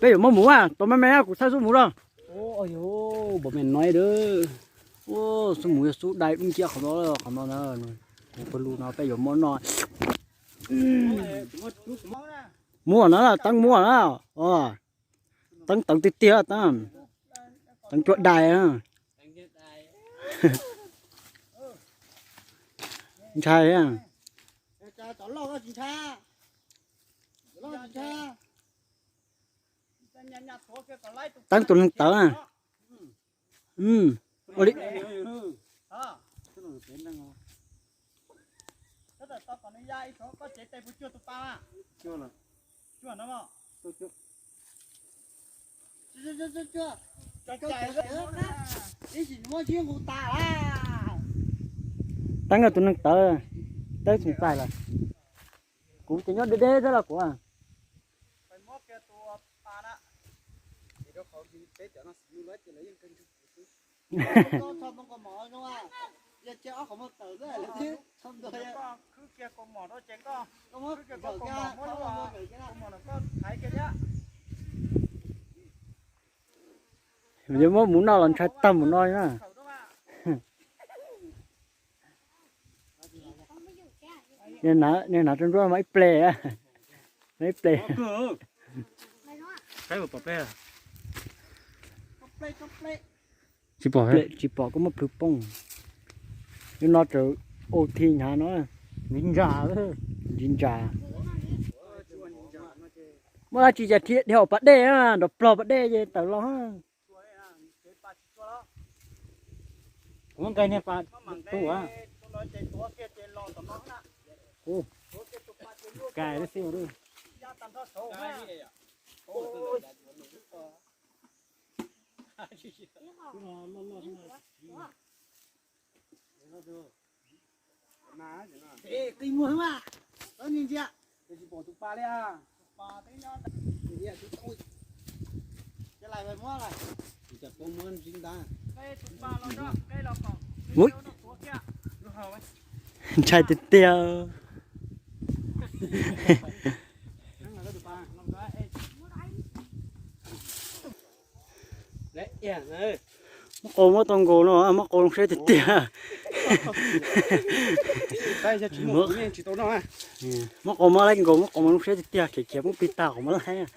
Peb yuav muab mus a, tau me me kuv txhaj xub mus lawm. Xub mus yog xub dai dub nciab qhov no, qhov no na. Pawg lug no peb yuav muab noj. Muab na, teeb muab na. Teeb tawv tiag tiag, teeb, teeb cuab dais. Ntshai. Teeb tus neeg tawv na. Ua li. Teeb tus neeg tawv, teeb txoos txais lawm. Kuv ces nyob deb deb xwb los kuv. Yuav muab mus noj los ntshai tag mus no na. Nws hnav rau nruab mas ib ple, ib ple. Tsis pom, tsis pom koj muab plhws poob. Yog no raws ua thi hnyav no. Ntsis ntsa, ntsis ntsa. Muaj dab tsi cas dhia hauv pas dej, nrov plog pas dej ces tawm los. Kuv muab nqaij niag pas tu. Kais xwb. Qi muag mas, tsis pom tus pas li. Ntshai tiag tiag. Muab qau muab tau nkaus no, muab qau zoo siab tiag tiag. Muab qau muab laib nkaus, muab qau mas zoo siab tiag tiag, khiav khiav poob plig tag qhov muab laib.